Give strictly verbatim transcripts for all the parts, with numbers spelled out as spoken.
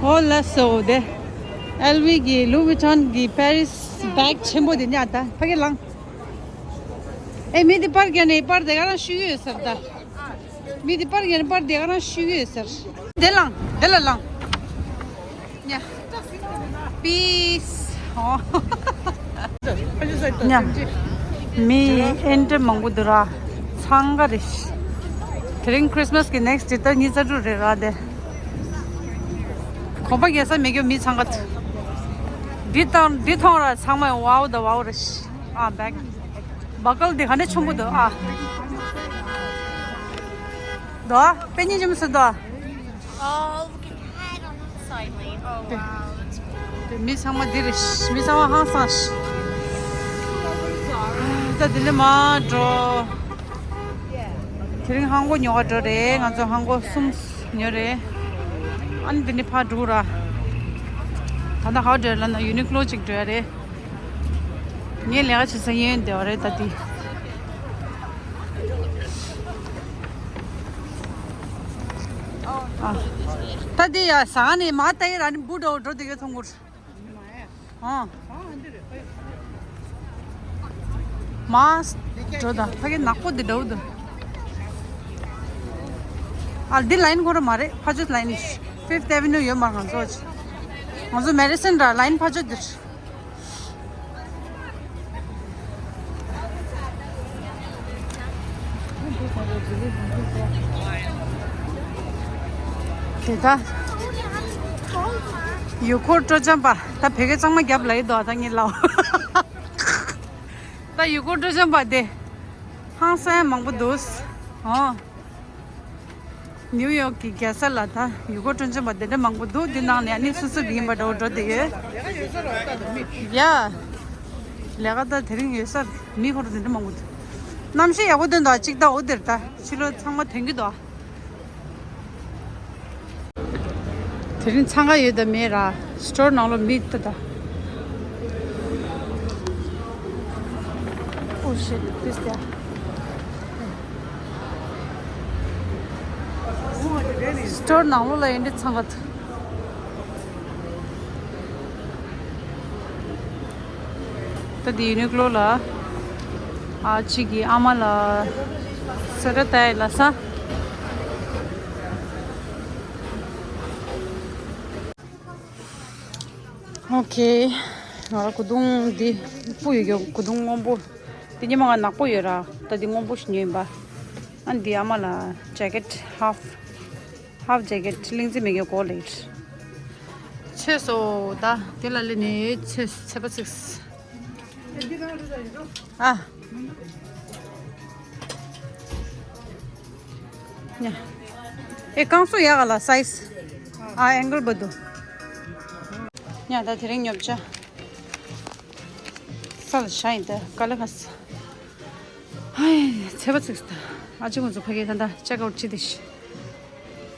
ཨོ་ལ་སོ་དེ། ཨེལ་ཝི་གི་ལུ་ཝི་ཊོན་གི་པེ་རིས་བེག་ཆེན་པོ་དེ་ཉག་ད་ཕ་གི་ལང་། ཨེ་མི་དེ་པར་རྒྱག་ནས་པར་དེ་ག་རང་ཤུ་ཡོད་ཟེར་ད། མི་དེ་པར་རྒྱག་ནས་པར་དེ་ག་རང་ཤུ་ཡོད་ཟེར། དེ་ལང་དེ་ལ་ལང་། ཡ། པིས། ཨོ། ཉ། མི་ཨེ་འདྲ་མང་པོ་འདུག་ར། འཚང་ཁ་རེད། དེ་རིང་ཁྲིས་མས་གི་ནེག་སི་ཌེ་ད་ཉི་ཤུ་རྩ་དྲུག་རེད་ར་དེ། གོམ་པ་རྒྱག་ས་མེད་རྒྱུ་མི་འཚང་ཁ་འདུག་འདི་དང་འདི་མཐོང་ར་ཚང་མ་ཝའོ་ད་ཝའོ་རེད། ཨ་བེག་བ་ཀལ་འདི་ག་ནས་ཆེན་པོ་འདུག་ཨ། དོ། པེ་ཉི་ཅམ་སུ་དོ། All we can hide on the side lane. Oh, wow, that's cool. དེ་མི་ཚང་མ་འདི་རེད། མི་ཚང་མ་ཧང་སངས་ཤིག་ད་འདི་ནས་མར་འགྲོ། དེ་རིང་ཧང་གོ་ཉོ་ག་འགྲོ་རེད། ང་ཚོ་ཧང་གོ་གསུམ་ཉོ་རེད། ཨ་ནི་འདི་ནས་ཕར་འགྲོ་ར། ད་ལྟ་ག་པར་འགྲོ་ལབ་ན་ཡུ་ནི་ཀློ་ཅིག་འགྲོ་ཡ་རེད། ངས་ལས་ཀ་བྱེད་ས་ཡོན་བསྡད་པ་རེད་ད་འདི། ཨ། ད་འདི་ཡ་ཟ་ནས་མ་ལྟ་ཡི་ར་ནི་འབུ་འགྲོ་འགྲོ་འདི་གའི་ཐོང་གུར། ཨ། མ་འགྲོ་ད་ཕ་གི་ནག་པོ་འདི་འགྲོ་འདུག་ཨ་འདི་ལ་ཡིན་ཁོ་ར་མ་རེད། ཕ་ཇོས་ལ་ཡིན། ཕིཕ་ཨེ་ཝེ་ནིའུ་ཡོད་མ་རེད། ང་ཚོ་ང་ཚོ་མེ་རི་སན་ར་ལ་ཡིན་ཕ་ཇོས་འདིར། དེ་ད། ཡུལ་སྐོར་སྤྲོ་འཆམ་པ་ད་བོད་སྐད་གཙང་མ་རྒྱབ་ལ་ཡི་དོ་ད་ངི་ལའོ། ད་ཡུལ་སྐོར་སྤྲོ་འཆམ་པ་དེ། ཧང་སང་མང་པོ་འདུག་ཨོ། ནིའུ་ཡོག་གི་རྒྱལ་ས་ལ་ད་ཡུལ་སྐོར་སྤྲོ་འཆམ་པ་དེ་འདྲ་མང་པོ་འདུག་འདི་ནང་ནས་ཨ་ནི་སུ་སུ་གི་ཡིན་པ་འདྲ་བོ་འགྲོ་བསྡད་ཡོད། ཡ། ལས་ཀ་ད་དེ་རིང་ཡོད་ས་མི་ཁོ་ར་དེ་འདྲ་མང་པོ་འདུག་གནམ་གཤིས་ཡག་པོ་འདུག་ད་གཅིག་ད་འོ་དེར་ད་ཕྱི་ལོགས་ཚང་མ་ཐོན་གྱི་འདུག་དེ་རིང་འཚང་ཁ་ཡོད་དམ་མེད་ར། སི་ཊོར་ནང་ལོགས་མི་འདུག་ད། Oh shit, this there. སི་ཊོར་ནང་ལོགས་ལ་ཡིན་འདྲ་འཚང་ཁ་འདུག་ད་འདི་ཡུ་ནི་ཀློ་ལ། ཨ་ཅིག་གི་ཨ་མ་ལ་སི་ཝེ་ཊར་ལྟ་ཡི་ལ་ས། ཨོ་ཁེ། ང་ར་གོས་ཐུང་འདི་སྤུ་ཡོད་རྒྱུ་གོས་ཐུང་སྔོན་པོ། འདི་ཉི་མ་ང་ནག་པོ་ཡོད་ར། ད་འདི་སྔོན་པོ་ཞིག་ཉོས་ཡིན་པ། ཨ་འདི་ཨ་མ་ལ་ཇེ་ཀེཊ་ཧབ། ཧབ་ཇེ་ཀེཊ་གླིང་རྩེ་མེད་མཁན་གོ་ལེ། ཚོས་སོ་ད་དེ་ལ་ལེ་ནས་ཚོས་ཚེ་པ་ཚིགས། ཨ། ཉ། ཨེ་ཀང་སུ་ཡག་ག་ལ་སའི་ཛི། ཨ་ཨེང་གལ་བ་དུ། ཉ་ད་དེ་རིང་ཉོབ་ཆ། ས་ལ་ཤ་ཡིན་ད་ཀ་ལ་ཁ་ས། ཧའི་ཚེ་པ་ཚིགས་ད། ཨ་ཅི་ང་ཚོ་ཕ་གི་ད་ད་ཅེག་ཨའུཊ་ཅི་དེ་ཤི།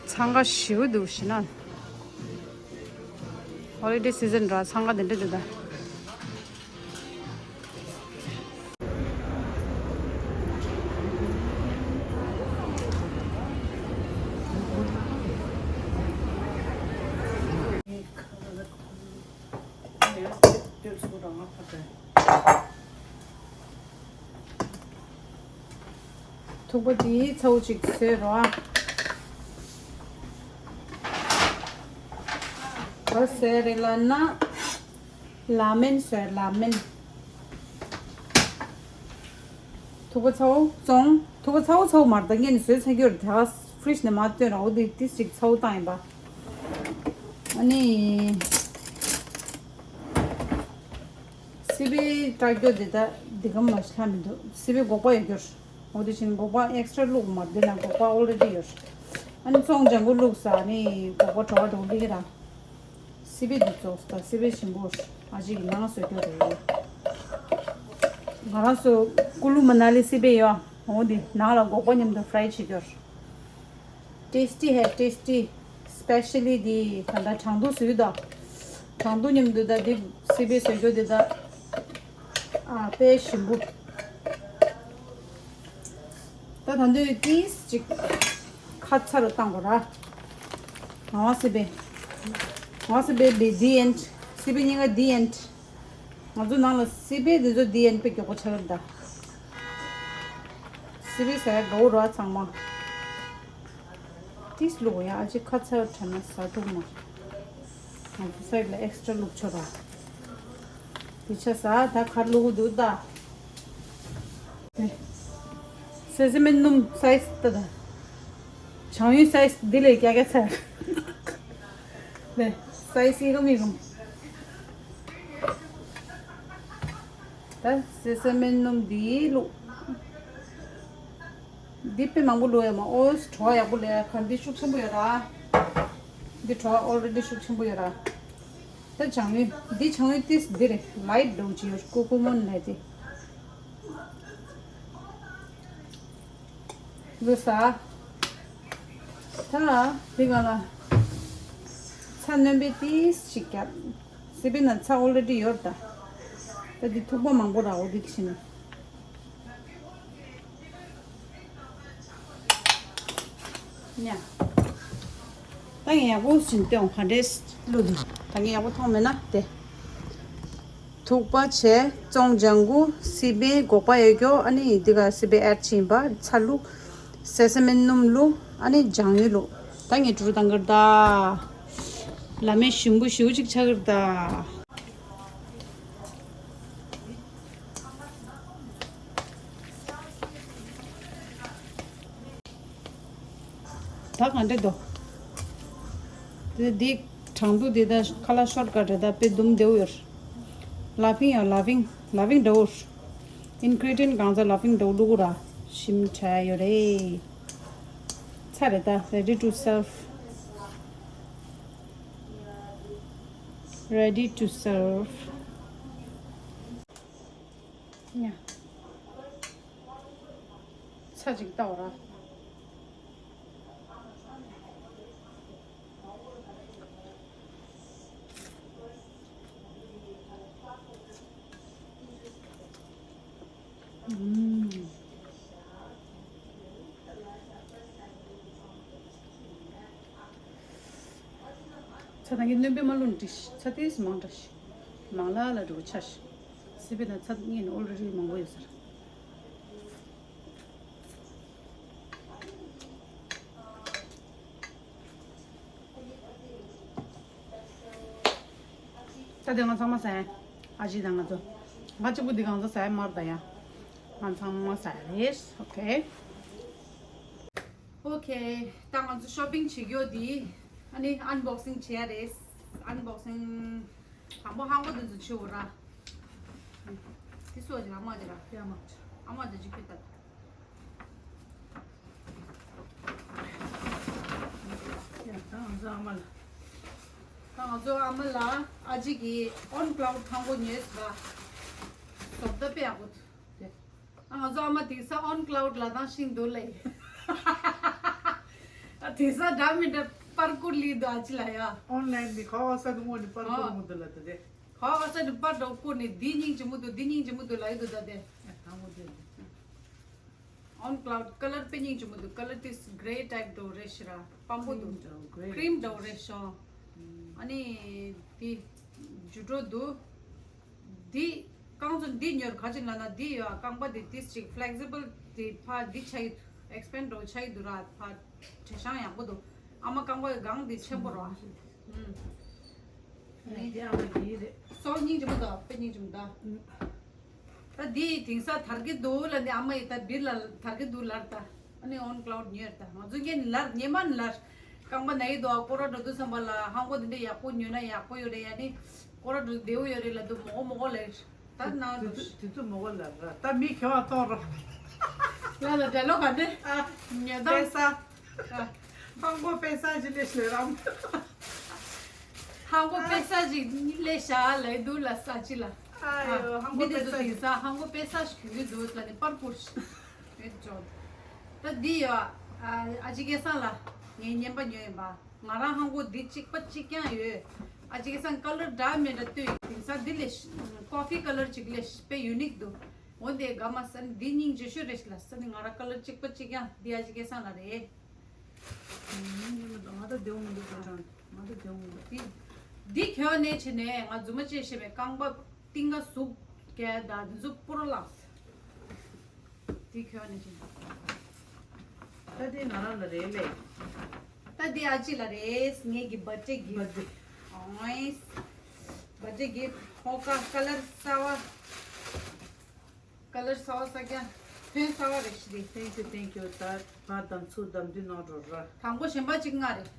འཚང་ཁ་ཞེ་པོ་འདུག་ཤི་ན། ཧོ་ལི་ཌེ་སི་ཛན་ར་འཚང་ཁ་དེ་འདྲ་འདུག་ད། ཐུག་པ་འདི་ཚ་བོ་ཅིག་བཟོས་རོགས་ཨ། ག་རེ་བཟོས་རེད་ལབ་ན། ལ་མེན་བཟོས། ལ་མེན། ཐུག་པ་ཚ་བོ་བཙོང་། ཐུག་པ་ཚ་བོ་ཚ་བོ་མར་ད་ངས་ནི་བཟོས་ཚར་རྒྱུ་རེད། ད་ཧྥི་རིཇ་ནས་མར་བཏོན་ར། འོ་དེ་ཏིས་ཅིག་ཚ་བོ་བཏང་ཡིན་པ། ཨ་ནི། སི་པན་སྐྲག་རྒྱུ་དེ་ད་འདི་གམ་མ་ཤ་མི་འདུག་སི་པན་སྒོག་པ་ཡོད་རྒྱུ་རེད། འོ་དེ་བཞིན་སྒོག་པ་ཨེག་སི་ཊྲ་བླུགས་མ་བདེ་ན་སྒོག་པ་ཨོ་རེ་ཌི་ཡོད་རེད། ཨ་ནི་བཙོང་ལྗང་གུ་བླུགས་ས་ཨ་ནི་སྒོག་པ་བྲོ་བ་འགྲོ་ལི་གི་ར། སི་པན་འདི་བཙོག་ས་སི་པན་ཞིམ་པོ་རེད། ཨ་ཅིག་གི་ནང་བཟོ་རྒྱུ་རེད། ང་རང་ཚོ་ཀུ་ལུ་མ་ན་ལི་སི་པན་ཡོད། འོ་དེ་ནང་ལ་སྒོག་པ་མཉམ་དུ་ཧྥི་རའི་བྱེད་རྒྱུ་རེད། ཏེས་ཊི་ཧེ་ཏེས་ཊི། སི་པེ་ཤ་ལི་དེ་ད་ལྟ་གྲང་དུ་བཟོས་ད། གྲང་དུ་མཉམ་དུ་ད་དེ་སི་པན་བཟོ་རྒྱུ་དེ་ད། ཨ་དཔེ་ཞིམ་པོ། ད་ད་འདོད་ཏིས་ཅིག་ཁ་ཚ་རུ་བཏང་དགོས་ར། ང་བ་སི་པན། ང་སི་པེ་བི་ཌི་ཨེན། སི་པེ་གཉིས་ཀ་ཌི་ཨེན། ང་ཚོ་ནང་ལ་སི་པེ་འདི་ཚོ་ཌི་ཨེན་པེ་མགྱོགས་པོ་ཆགས་ཀྱི་རེད་ད། སི་པེ་ཟ་ཡ་དགའ་བོ་ར་ཚང་མ། ཏིས་བླུགས་ཡ་ཨ་ཅེ་ཁ་ཚ་བྲལ་ན་ཟ་ཐུབ་མ། ང་ཚོ་སའིཌ་ལ་ཨེག་སི་ཊྲ་བླུགས་ཆོག་ར། དེ་ཆ་ཟ་ད་གར་བླུགས་འདུག་ད། ནས། སེ་སེ་མིན་སྣུམ་སའིས་ཏ་ད། བྱང་ཡུལ་སའིས་འདི་ལས་རྒྱ་རྒྱ་ཚར། ནས། སའིས་ཨི་རུམ་ཨི་རུམ། ད་སེ་སེ་མིན་སྣུམ་འདི་བླུགས། འདི་དཔེ་མང་པོ་བླུགས་ཡོད་མ་ཨོ་བྲོ་བ་ཡག་པོ་ལས་ཁ་འདི་ཤུགས་ཆེན་པོ་ཡོད་ར། འདི་བྲོ་བ་ཨོ་རེ་ཌི་ཤུགས་ཆེན་པོ་ཡོད་ར། ད་བྱང་ཡུལ་འདི་བྱང་ཡུལ་ཏིས་འདི་རེད་ལའིཊ་འདྲ་བོ་ཅིག་ཡོད་ཀུ་ཀུ་མོན་ལས་དེ། འདི་ཟ། ད་འདི་ག་ལ། ཚྭ་སྣོན་པའི་ཏིས་ཅིག་རྒྱབ། སི་པེ་ན་ཚྭ་ཨོ་རེ་ཌི་ཡོད་ད། ད་འདི་ཐུག་པ་མང་པོ་རག་འོ་འདི་ཕྱིན། ཉ། ད་ངས་ཡག་པོ་ཞིག་སྟོན་ག་འདྲས་བླུགས་འདུག་ད་ངས་ཡག་པོ་མཐོང་མེད་ན་དེ། ཐུག་པ་བྱས་བཙོང་ལྗང་གུ་སི་པན་སྒོག་པ་ཡོད་ཀྱོ་ཨ་ནི་འདི་ག་སི་པན་ཨེཌ་བྱིན་པ་ཚྭ་བླུགས། སེ་སེ་མིན་སྣུམ་བླུགས་ཨ་ནི་ལྗང་ཡུ་བླུགས། ད་ངས་ཀྲུ་ཀྲུ་བཏང་གི་རེད་ད། ལ་མེ་ཞིམ་པོ་ཞེ་པོ་ཅིག་ཆགས་ཀྱི་རེད་ད། ད་ག་འདྲ་འདུག་དེ་འདི་གྲང་དུ་འདི་ད་ཁ་ལག་ཤོར་ཀ་འདྲ་ད་དཔེ་འདུམ་བདེ་བོ་ཡོད། ལ་ཕིང་ཡང་ལ་ཕིང་ལ་ཕིང་འདྲ་བོ། ཨིན་གྷི་རི་ཌི་ཡན་གང་ཚ་ལ་ཕིང་འདྲ་བོ་བླུག་གོ་ར། ཞིམ་དྲག་ཡོད་རེད། ཚ་རེད་ད། Ready to serve. Ready to serve. ཉ། ཚྭ་ཅིག་བཏབ་ར། ཚྭ་ད་གི་སྣོན་པ་མ་བླུགས་ན་འགྲིག་ཤག་ཚྭ་ཏོག་ཙམ་མང་དྲགས་ཤག་མང་ལ་ལ་འགྲོ་ཆགས་ཤག་སི་པན་ན་ཚྭ་ངས་ནི་ཨོལ་རེ་ཌི་མང་པོ་ཡོད་ཟེར། ད་དེ་ང་ཚང་མ་ཟ་ཡ། ཨ་ཅེ་དང་ང་ཚོ། ང་གཅིག་པུ་འདི་གང་ཚོ་ཟ་ཡ་མ་རེད་ད་ཡ། ང་ཚང་མ་ཟ་ཡ་རེད། ཨོ་ཁེ། ཨོ་ཁེ། ད་ང་ཚོ་ཤོ་པིང་བྱེད་རྒྱུ་འདི། ཨ་ནི་ཨན་བོག་སིང་བྱེད་ཡ་རེད། ཨན་བོག་སིང་། དང་པོ་ཧང་པོ་འདི་ཚོ་བྱེད་འོ་ར། འདི་སོ་ཅིག་ཨ་མ་ཅིག་ར་ཨ་མ་ཅིག་ཨ་མ་ཅིག་ཅིག་ཕེ་ད། ཡ་ད་ང་ཚོ་ཨ་མ་ལ། ད་ང་ཚོ་ཨ་མ་ལ་ཨ་ཅེ་གིས་ཨོན་ཀླའུ་ཌི་ཧང་པོ་ཉོས་སོང་། བཟོ་ལྟ་དཔེ་ཡག་པོ་འདུག་ཨ་ང་ཚོ་ཨ་མ་དེང་སང་ཨོན་ཀླའུ་ཌི་ལ་བཏང་ཤིང་འདུག་ལེ། ཨ་དེང་སང་འདྲ་མི་འདྲ་པར་བསྐུར་ལི་འདུག་ཨ་ཅེ་ལ་ཡ། ཨོན་ལན་འདི་ག་བ་ས་དུ་དངོས་ནས་པར་བསྐུར་མི་འདུག་ལ་ད་དེ། ག་བ་ས་དུ་པར་འདྲ་བསྐུར་ནས་འདི་སྙིང་རྗེ་མོ་འདུག་འདི་སྙིང་རྗེ་མོ་འདུག་ལ་ཡི་འདུག་ད་དེ། ཨ་དང་པོ་དེ། ཨོན་ཀླའུ་ཌི་ཀ་ལར་དཔེ་སྙིང་རྗེ་མོ་འདུག་ཀ་ལར་དེ་གྷི་རེ་ཊའིབ་འདྲ་བོ་རེད་ཤག་ར། སྤམ་པོ་འདུག་ཀྲིམ་འདྲ་བོ་རེད་ཤག་ཨ་ནི་དེ་འཇུ་འགྲོ་འདུག་འདི་རྐང་བཙུགས་འདི་ཉོས་ག་ཅི་ལབ་ན་འདི་ཡོད་ཨ། རྐང་པ་འདི་ཏིས་ཅིག་ཕི་ལེག་སི་བལ་འདི་ཕར་འདི་ཆགས་ཡོད། ཨེག་སི་པེན་ཌི་འདྲ་བོ་ཆགས་ཡོད་འདུག་ར། ཕར་བྲེ་ཤང་ཡག་པོ་འདུག་ཨ་མ་རྐང་པ་གི་སྒང་འདི་ཆེན་པོ་ར། ཨུམ། ཨ་ནི་འདི་ཨ་མ་འདི་རེད། སོ་སྙིང་རྗེ་མོ་འདུག་དཔེ་སྙིང་རྗེ་མོ་འདུག་ཨུམ། ད་འདི་དེང་སང་དར་གྱི་འདུག་ལ་ནི་ཨ་མ་ཡིས་ད་འདི་ལ་དར་གྱི་འདུག་ལར་ད། ཨ་ནི་ཨོན་ཀླའུ་ཌི་ཉོས་ད། ང་ཚོ་ངས་ནི་ལར་ཉེ་མ་ནི་ལར། རྐང་པ་ན་ཡི་འདུག་ཨ། སྐོར་ར་འགྲོ་དུས་ཙམ་པ་ལ་ཧང་གོ་འདི་འདྲ་ཡག་པོ་ཉོས་ན་ཡག་པོ་ཡོད་རེད་ཡ་ནི། སྐོར་ར་འགྲོ་བདེ་བོ་ཡོད་རེད་ལབ་འདུག་མོག་མོག་ལས། ད་ན་དེ་འདུག་དུས་དེ་དུས་མོག་ལ་ར་ད་མི་ཁེ་བ་ཐོག་ར། ལ་ལ་འདྲ་ལོ་ག་འདྲ། ཨ་ཉོས་ད། ཧང་གོ་པེ་ས་ཅི་ལེ་ཤ་རམ། ཧང་གོ་པེ་ས་ཅི་ལེ་ཤ་ལེ་འདུག་ལ་ས་ཅི་ལ། ཨ་ཡོ་ཧང་གོ་མི་དེ་པེ་ས་ཅི། ཧང་གོ་པེ་ས་ཞིག་གི་འདུག་ལ་ནི་པར་པུར་ཞིག་ཡོད་ཅོ། ད་འདི་ཡོ། ཨ་ཅེ་སྐལ་བཟང་ལ་ངའི་རྔན་པ་ཉོས་ཡིན་པ། ང་རང་ཧང་གོ་འདི་གཅིག་པ་གཅིག་རྐྱང་ཡོད། ཨ་ཅེ་སྐལ་བཟང་ཀ་ལར་འདྲ་མི་འདྲ་ལྟོས་ཡིན། དེང་སང་འདི་ལས་ཀོ་ཕི་ཀ་ལར་ཅིག་ལས་དཔེ་ཡུ་ནིག་འདུག་འོ་དེ་དགའ་མ་ས་ནི་འདི་སྙིང་རྗེ་ཤོས་རེད་ལ་ས་ནི་ང་རང་ཀ་ལར་གཅིག་པ་གཅིག་རྐྱང་འདི་ཨ་ཅེ་སྐལ་བཟང་ལ་རེད། ང་ད་བདེ་བོ་མི་འདུག་ང་ད་བདེ་བོ་མི་འདུག་དེ་ འདི་གྱོན་ནས་བྱས་ནས་ང་རྫུན་མ་བྱས་བཤད་པའི་རྐང་པ་གཏིང་ཁ་ཟུག་རྒྱག་ད་འདི་ཚོ་པུ་རོ་ལངས། འདི་གྱོན་ནས་བྱས་ནས། ད་འདི་ང་རང་ལ་རེད་ལེ། ད་འདི་ཨ་ཅེ་ལ་རེད། ངེད་ཀྱི་བར་ཐི་ཌེ་གི་བར་ཐི་ཌེ། ཨོའི། བར་ཐི་ཌེ་གི་ཧོ་ཀ་ཀ་ལར་གསར་བ། ཀ་ལར་གསར་བ་ས་ཀྱང་ཕན་གསར་བ་རེད་ཤི་རེད། Thank you, thank you. ད་ཕར་དམ་ཚུར་དམ་དུས་ནང་འགྲོ་ར། དང་པོ་གཞན་པ་གཅིག་ལྔ་རེད།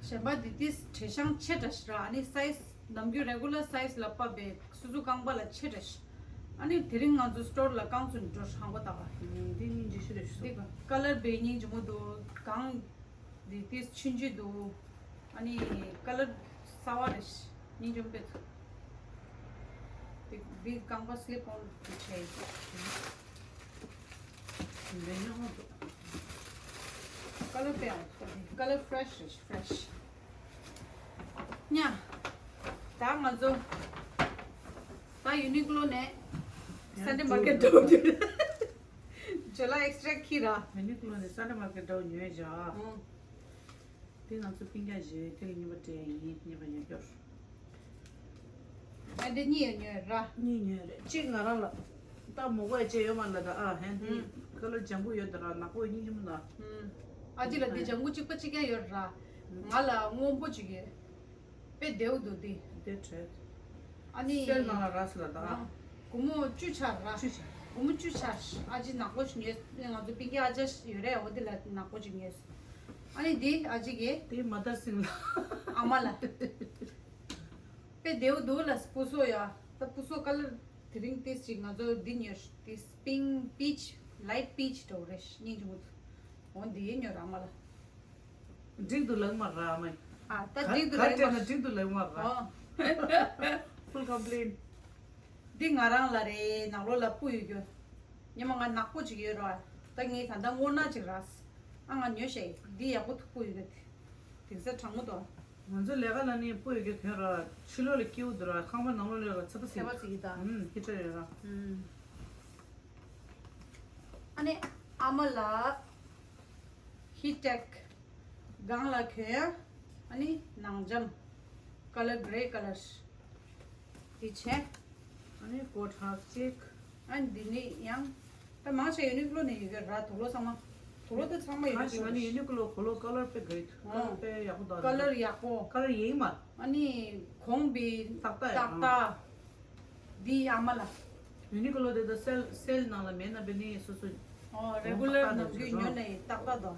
གཞན་པ་འདི་ཏིས་བྲེ་ཤང་ཆེ་དྲགས་ཤི་ར། ཨ་ནི་སའི་ཛི་ནམ་རྒྱུན་རེ་གུ་ལར་སའི་ཛི་ལ་བབས་པའི་སོ་སོ་རྐང་པ་ལ་ཆེ་དྲགས་ཤི། ཨ་ནི་དེ་རིང་ང་ཚོ་སི་ཊོར་ལ་རྐང་ཚུན་འགྲོ་ཧང་པོ་ད་བ། འདི་སྙིང་རྗེ་ཤི་རེད་ཤི། འདི་ཀ་ལར་བེ་སྙིང་རྗེ་མོ་འདུག་གང་། འདི་ཏིས་ཆུན་ཆུན་འདུག་ཨ་ནི་ཀ་ལར་གསར་བ་རེད། སྙིང་རྗེ་མོ་དཔེ་ཚོ། འདི་འདི་རྐང་པ་སི་ལིབ་ཨོན་འདི་བྱས། འདི་ཉོ་མ་ཐུབ། ཀ་ལར་དཔེ་ཡག་པོ་འདུག་ཀ་ལར་ཕི་རེ་ཤི་རེད་ཕི་རེ་ཤི། ཉ། ད་ང་ཚོ་ད་ཡུ་ནི་ཀློ་ནས་སན་ཌེ་མར་ཀེཊ་འགྲོ་རྒྱུ། ཇོ་ལ་ཨེག་སི་ཊྲ་ཁྱེར་ར། ཡུ་ནི་ཀློ་ནས་སན་ཌེ་མར་ཀེཊ་འགྲོ་ཉོས་བཞག་ཨང་། དེ་ང་ཚོ་སྤུན་ཀྱག་བཞི་དེ་ལ་རྔན་པ་སྤྲད་ཡིན། རྔན་པ་ཉོ་རྒྱུར། ཨ་འདི་གཉིས་ཡང་ཉོས་ར། གཉིས་ཉོས་རེད། གཅིག་ང་རང་ལ་ད་མོ་གོ་ཡ་ཅེ་ཡོད་མ་ལ་ད་ཨ་ཧན་དེ་ཨུམ། ཁ་ལོ་ལྗང་གུ་ཡོད་ད་ར། ནག་པོ་སྙིང་རྗེ་མོ་ད། ཨུམ། ཨ་ཅེ་ལ་འདི་ལྗང་གུ་གཅིག་པ་གཅིག་རྐྱང་ཡོད་ར། ང་ལ་སྔོན་པོ་གཅིག་ཡོད། དཔེ་བདེ་བོ་འདུག་འདི། དེ་བྲལ། ཨ་ནི། སེལ་ནང་ལ་ར་སི་ལ་ད། ཨ། སྒོར་མོ་བཅུ་ཆག་ར། བཅུ་ཆག་སྒོར་མོ་བཅུ་ཆག་ཨ་ཅེ་ནག་པོ་ཞིག་ཉོས། ང་ཚོ་སྤུན་ཀྱག་ཨ་ཅག་ཡོད་རེད། འོ་འདི་ལ་ནག་པོ་ཅིག་ཉོས། ཨ་ནི་འདི་ཨ་ཅེ་གི། དེ་མ་དར་སིང་ལ། ཨ་མ་ལ། དཔེ་བདེ་བོ་འདུག་ལ་སྤུ་སོ་ཡ། ད་སྤུ་སོ་ཀ་ལར་དེ་རིང་ཏིས་ཅིག་ང་ཚོ་འདི་ཉོས། ཏིས་པིང་པིཆ་ལའིཊ་པིཆ་འདྲ་བོ་རེད། སྙིང་རྗེ་མོ་འདུག་འོ་འདི་ཉོས་ར་ཨ་མ་ལ། འགྲིག་འདུག་ལགས་མ་ར་མ། ཨ་ད་འགྲིག་འདུག་ལགས་མ། ད་འགྲིག་འདུག་ལགས་མ་ར། ཨོ། Full complain། འདི་ང་རང་ལ་རེད། ནང་ལོགས་ལ་སྤུ་ཡོད་རྒྱུ། ཉི་མ་ང་ནག་པོ་ཅིག་ཡོད་ར། ད་ངས་ད་ལྟ་སྔོ་ནག་ཅིག་ར། ཨ་ང་ཉོས་ཤེས། འདི་ཡག་པོ་ཐུག་སྤུ་ཡོད་རྒྱུ། དེང་སང་གྲང་མོ་དོ། ང་ཚོ་ལས་ཀ་ལ་ནི་སྤུ་ཡོད་རྒྱུ་གྱོན་ར། ཕྱི་ལོགས་ལ་སྐྱིད་པོ་འདུག་ར། ཁང་པ་ནང་ལོགས་ལ་ར་ཚ་པོ་ཚ་པོ་ཚིག་ད། ཨུམ་ཧི་ཊར་ཡོད་ར། ཨུམ། ཨ་ནི་ཨ་མ་ལ་ཧི་ཊེག་སྒང་ལ་གྱོན་ཡ། ཨ་ནི་ནང་འཇམ་ཀ་ལར་གྷེ་རེ་ཀ་ལར་འདི་བྱས། ཨ་ནི་ཀོཊ་ཧ་ཧྥ་གཅིག་ཨ་ནི་འདི་ནི་ཡང་ད་མང་ཆེ་ཡུ་ནི་ཀློ་ནས་ཡོད་གི་ར། དུག་ལོག་ཚང་མ། དུག་ལོག་ད་ཚང་མ་ཡུ་ནི་ཀློ་ནས། ཡུ་ནི་ཀློ་གོ་ལོ་ཀ་ལར་དཔེ་གྷེ་རེད། ཀ་ལར་དཔེ་ཡག་པོ་འདུག་ཀ་ལར་ཡག་པོ། ཀ་ལར་ཡིན་མ། ཨ་ནི་གོང་བི་ཏག་ཏག་ཡ། ཏག་ཏག་འདི་ཨ་མ་ལ། ཡུ་ནི་ཀློ་དེ་ད་སེལ་སེལ་ནང་ལ་མེད་ན་བེ་ནི་སོ་སོ། ཨོ་རེ་གུ་ལར་ནམ་རྒྱུན་ཉོ་ནས་ཏག་ཏག་དོ།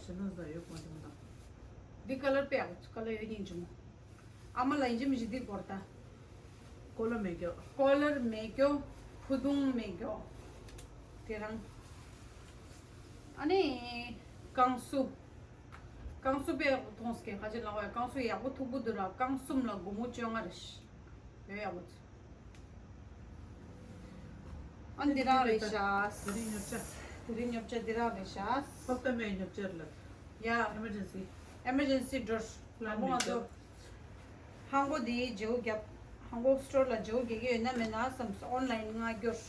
ཤི་ན་ཟ་ཡོད་གོང་དེ་མ་དང་། འདི་ཀ་ལར་དཔེ་ཡག་པོ། ཀ་ལར་ཡོད་ཉིན་ཅི་མོ། ཨ་མ་ལ་ཡིན་གཅིག་མིན་གཅིག་འདི་དགོས་རེད་ད། ཀོ་ལར་མེད་རྒྱུ། ཀོ་ལར་མེད་རྒྱུ། ཕུ་དུང་མེད་རྒྱུ། དེ་རང་། ཨ་ནི། ཀང་སུ། ཀང་སུ་དཔེ་ཡག་པོ་མཐོང་སྐད་ཁ་ཆེ་ལངས་བས། ཀང་སུ་ཡག་པོ་མཐུག་པོ་འདུག་ར། ཀང་གསུམ་ལ་སྒོར་མོ་བཅོ་ལྔ་རེད། དཔེ་ཡག་པོ་འདུག་ཨ་འདི་རང་རེད་ཤག་དེ་རིང་ཉོ་ཆ། དེ་རིང་ཉོ་ཆ་འདི་རང་རེད་ཤག་ཧོབ་ཏེ་མེད་ཉོ་ཆ་ལ། ཡ། ཨེ་མར་ཇེན་སི། ཨེ་མར་ཇེན་སི་འགྲོ། ལམ་བུ་ང་ཚོ། ཧང་གོ་དེའི་བརྗེ་པོ་བརྒྱབ། ཧང་གོ་སི་ཊོར་ལ་བརྗེ་པོ་རྒྱག་གི་ཡོད་ན་མེད་ན་བསམས། ཨོན་ལའིན་མངགས་རྒྱུར།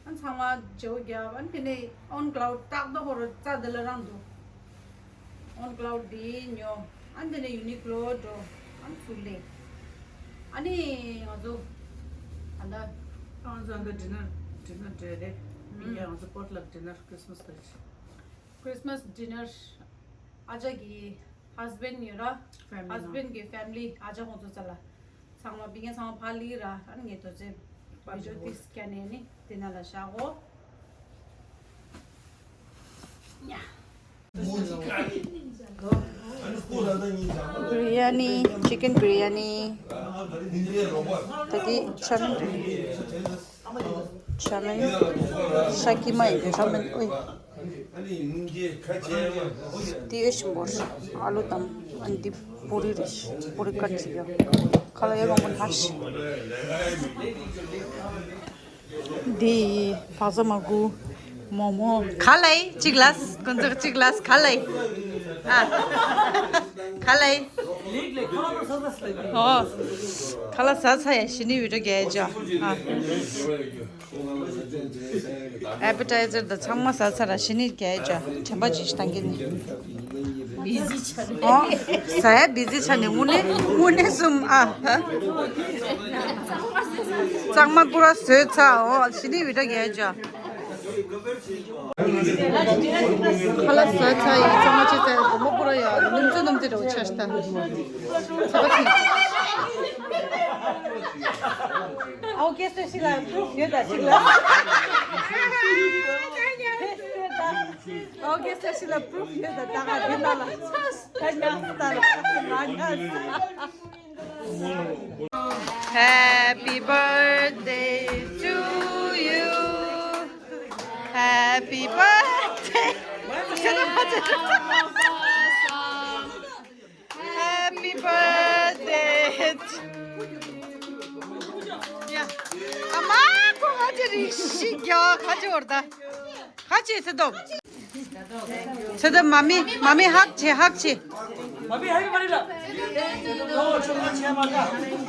ཨ་ཚང་མ་བརྗེ་པོ་བརྒྱབ། ཨ་དེ་ནས་ཨོན་ཀླའུ་ཌི་ཏག་ཏག་ཧོ་རོ་རྩ་དེ་ལ་རང་འདུག་ཨོན་ཀླའུ་ཌི་དེ་ཉོ། ཨ་དེ་ནས་ཡུ་ནི་ཀློ་འགྲོ། ཨ་ཚུར་ལེ། ཨ་ནི་ང་ཚོ་ད་ལྟ། ཨ་ང་ཚོ་ཨ་ད་ཌི་ནར་ཌི་ནར་འདྲ་རེད། ཨུམ། ཡིན་ཡང་ང་ཚོ་པོ་ཊི་ལག་ཌི་ནར། ཁྲི་སི་མ་སི་ལ་ཅིག་ཁྲི་སི་མ་སི་ཌི་ནར། ཨ་ཅག་གི་ཧ་སི་བྷེན་ཌི་ཡོད་ར། ཧ་སི་བྷེན་ཌི་གི་ཕེ་མི་ལི། ཨ་ཅག་ཁོང་ཚོ་རྩ་ལ། ཚང་མ་སྤུན་ཀྱག་ཚང་མ་ཕར་སླེབས་ར། ཨ་ནི་ངས་དོ་ཚན་བི་ཌི་ཡོ་ཏིས་བརྒྱབ་ནས་ནི་དེ་ནང་ལ་བཞག་གོ། ཡ། Biryani, chicken biryani. ད་དེ་ཆ་མིན། ཆ་མིན། ཤ་ཀི་མ་ཡིན་པའི་ཆ་མིན། ཨོའི། དེ་ཨེ་ཤི་མོར། ཨ་ལུ་དམ། ཨ་ནི་དེ་པུ་རི་རེད། པུ་རི་ཀ་ཅི་ཡོད། ཁ་ལ་ཡོད་གོང་པོ་ལྷག་ཤི། འདི་བག་ཚ་མ་གུ། མོག་མོག་ག་ལའི་གཅིག་ལས། ཀུན་ཚོགས་གཅིག་ལས་ག་ལའི། ཨ། ག་ལའི། ཨོ། ཁ་ལག་ཟ་ཚར་ཡ་ཞི་ནི་བི་ཌི་ཡོ་རྒྱག་ཡ་ཅོ། ཨ། ཨེ་པེ་ཊའི་ཛར་དང་ཚང་མ་ཟ་ཚར་ར་ཞི་ནི་རྒྱག་ཡ་ཅོ། དྲན་པ་ཅིག་ཞིག་བཏང་གི་ནི། ཨོ། ཟ་ཡ་བི་ཟི་ཆགས་ནས་དངོས་གནས་དངོས་གནས་གསུམ་ཨ། གཙང་མ་པུ་ར་བཟོས་ཚར། ཨོ་ཞི་ནི་བི་ད་རྒྱལ་ཅག་ཁ་ལག་ཟ་ཚར་ཡིན། གཙང་མ་བྱས་ཚར། སྒོར་མོ་པུ་ར་ཡ་སྣུམ་ཚོད་སྣུམ་ཚོད་འདྲ་བོ་ཆགས་ཤག་ད། ཚ་བ་ཚིག་ཨོ་ཀེ་སི་ཞིག་ལ་པུ་རུབ་ཡོད་ད་ཅིག་ལ། ཨོ་ཀེ་སི་ཞིག་ལ་པུ་རུབ་ཡོད་ད། ད་ག་འདི་ན་ལ་ད་ཉག་ད་ལ་ང་ཉག Happy birthday to you. Happy birthday. Happy birthday. ཡ། ཨ་མ་ཁོ་ང་ཅི་རིགས་ཤིག་རྒྱག་ཁ་ཅི་བོར་ད། ཁ་ཅི་སེ་དོ། ཚེ་ད་མ་མི་མ་མི་ཧག་ཆེ་ཧག་ཆེ། མ་མི་ཧག་མ་རེད་ལ། ཨོ་ཆོ་ག་ཆེ་མ་ད།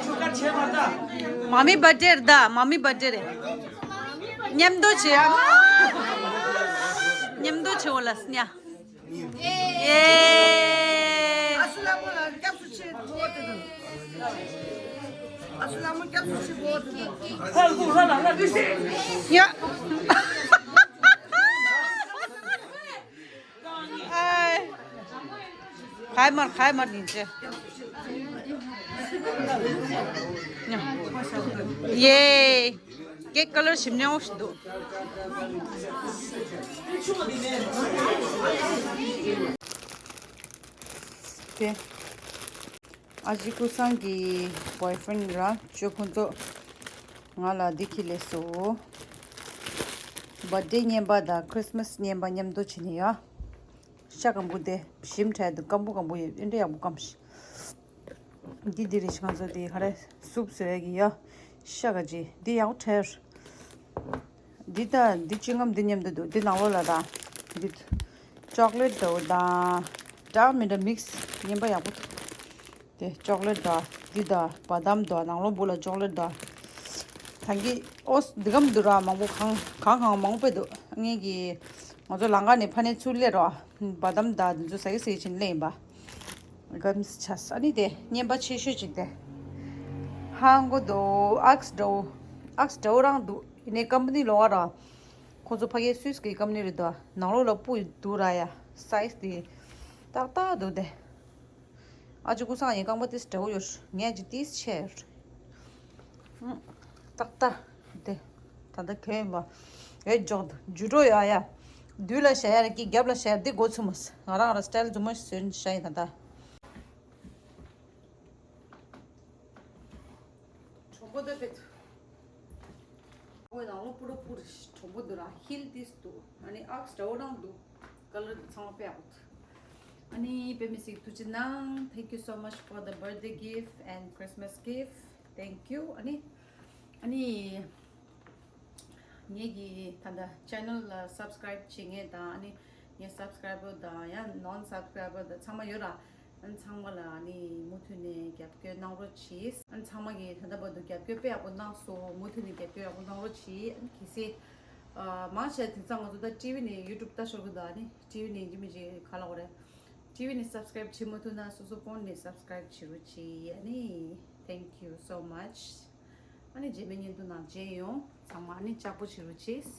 ཆོ་ག་ཆེ་མ་ད། མ་མི་བར་ཌེ་རེད་ད། མ་མི་བར་ཌེ་རེད། མཉམ་དུ་བྱེད་ཨ། མཉམ་དུ་བྱེད་འོ་ལ་སྙ། ཨེ། ཨ་སུ་ལ་མོ་ལ་སྐྱབས་སུ་ཆེ་འགྲོ་དེ་དང་། ཨ་སུ་ལ་མོ་སྐྱབས་སུ་ཆེ་འགྲོ་དེ་དང་། ཡ། ཨའི། ཁའི་མར་ཁའི་མར་ཡིན་ཅེ། ཡེ། ཀེག་ཀ་ལར་ཞིམ་ཉམས་ཞིག་འདུག་དེ། ཨ་ཅེ་ཀུན་བཟང་གི་བོའི་ཕྲེན་ར་ཅོ་ཁོང་ཚོ་ང་ལ་འདི་ཁྱེར་སླེབས་སོང་། བར་ཌེ་རྔན་པ་དང་ཁྲིས་མས་རྔན་པ་མཉམ་དུ་བྱེད་ནི་ཡ། ཤ་སྐམ་པོ་དེ་ཞིམ་དྲགས་འདུག་སྐམ་པོ་སྐམ་པོ་ཡོད། ཨེ་འདྲ་ཡག་པོ་སྐམ་ཤག་འདི་འདི་རེད་ཤག་ང་ཚོ་འདི་ག་རེ་སུབ་བཟོ་ཡ་གི་ཡ། ཤ་ག་ཅི་འདི་ཡག་པོ་དྲགས། འདི་ད་འདི་ཅི་ངམ་འདི་མཉམ་དུ་འདུག་འདི་ནང་ལོགས་ལ་ད་འདི་ཅོག་ལེ་ཊི་འདྲ་བོ་དང་འདྲ་མི་འདྲ་མིག་སི་རྔན་པ་ཡག་པོ་འདུག་དེ་ཅོག་ལེ་ཊི་འདྲ་འདི་དང་བ་དམ་འདྲ་ནང་ལོགས་སྦུག་ལ་ཅོག་ལེ་ཊི་འདྲ། ད་གི་ཨོ་འདི་གམ་འདུག་ར། མང་པོ་གང་གང་གང་མང་པོ་འདུག་ངེད་ཀྱི་ང་ཚོ་ལམ་ཁ་ནས་ཕ་ནས་ཚུར་སླེབས་ར། བ་དམ་དང་འདི་ཚོ་ཟ་གི་ཟ་གི་བྱེད་ནས་སླེབས་ཡིན་པ། གམ་ཆ་ས་ནི་དེ་རྔན་པ་ཆེ་ཤོས་ཅིག་དེ། ཧང་གོ་དོ་ཨགས་འདྲ་བོ། ཨགས་འདྲ་བོ་རང་འདུག་ཡིན་ནའི་ཀམ་པ་ནི་ལོག་ག་ར། ཁོ་ཚོ་ཕ་གིའི་སུད་སི་གི་ཀམ་པ་ནི་རེད་དོ། ནང་ལོགས་ལ་སྤུ་འདུག་ར་ཡ། སའི་ཛི་དེ་ཏག་ཏག་འདུག་དེ། ཨ་ཅེ་ཀུན་བཟང་ཡིན་རྐང་པ་ཏིས་འདྲ་བོ་ཡོད། ངས་ཅི་ཏིས་ཆེ་ཡོད། ཨུ། ཏག་ཏག་དེ། ད་ལྟ་གས་ཡིན་པ། ཨེ་འཇོག་འཇུ་འགྲོ་ཡ་ཡ། མདུན་ལ་བཞག་ཡ་རེད་ཀི་རྒྱབ་ལ་བཞག་ཡ་འདི་འགོ་ཚུགས་མ་སོང་། ང་རང་ར་སི་ཊལ་རྫུན་མ་ཞིག་བཟོས་ནས་བཞག་ཡིན་ད་ལྟ། གྲོང་པོ་འདི་བེད། ཨོའི་ནང་ལོ་པུ་རོ་པུ་རི་གྲོང་པོ་འདུག་ར། ཧིལ་ཏིས་འདུག་ཨ་ནི་ཨགས་འདྲ་བོ་རང་འདུག་ཀ་ལར་འདི་ཚང་མ་དཔེ་ཡག་པོ་འདུག་ཨ་ནི་དཔེ་མི་སྲིད་ཐུགས་རྗེ་གནང་། Thank you so much for the birthday gift and Christmas gift. Thank you. ཨ་ནི་ཨ་ནི་ངེད་ཀྱི་ད་ལྟ་ཆེ་ནལ་ལ་སབ་སི་ཀ་རའིབ་བྱེད་མཁན་དང་། ཨ་ནི་ངའི་སབ་སི་ཀ་རའི་བར་དང་ཡང་ནོན་སབ་སི་ཀ་རའི་བར་དང་ཚང་མ་ཡོད་ར། ཨ་ནི་ཚང་མ་ལ་ཨ་ནི་མུ་མཐུད་ནས་རྒྱབ་སྐྱོར་གནང་རོགས་གྱིས། ཨ་ནི་ཚང་མ་གིས་ད་ལྟ་བར་དུ་རྒྱབ་སྐྱོར་དཔེ་ཡག་པོ་གནང་སོང་། མུ་མཐུད་ནས་རྒྱབ་སྐྱོར་ཡག་པོ་གནང་རོགས་གྱིས། ཨ་ནི་གལ་སྲིད་ཨ་མང་ཆེ་དེང་སང་ང་ཚོ་ད་ཊི་ཝི་ནས་ཡུ་ཊུབ་ལྟ་ཤོར་གི་འདུག་ཨ་ནི་ཊི་ཝི་ནས་ཡིན་གཅིག་མིན་གཅིག་ག་ལབ་དགོས་རེད། ཊི་ཝི་ནས་སབ་སི་ཀ་རའིབ་བྱེད་མ་ཐུབ་ན་སོ་སོ་ཕོན་ནས་སབ་སི་ཀ་རའིབ་བྱེད་རོགས་གྱིས། ཨ་ནི་Thank you so much. ཨ་ནི་རྗེས་མའི་བརྙན་ཐུང་ནང་མཇལ་ཡོང་། ཚང་མ་ཨ་ནི་ལྕགས་པོ་བྱེད་རོགས་གྱིས།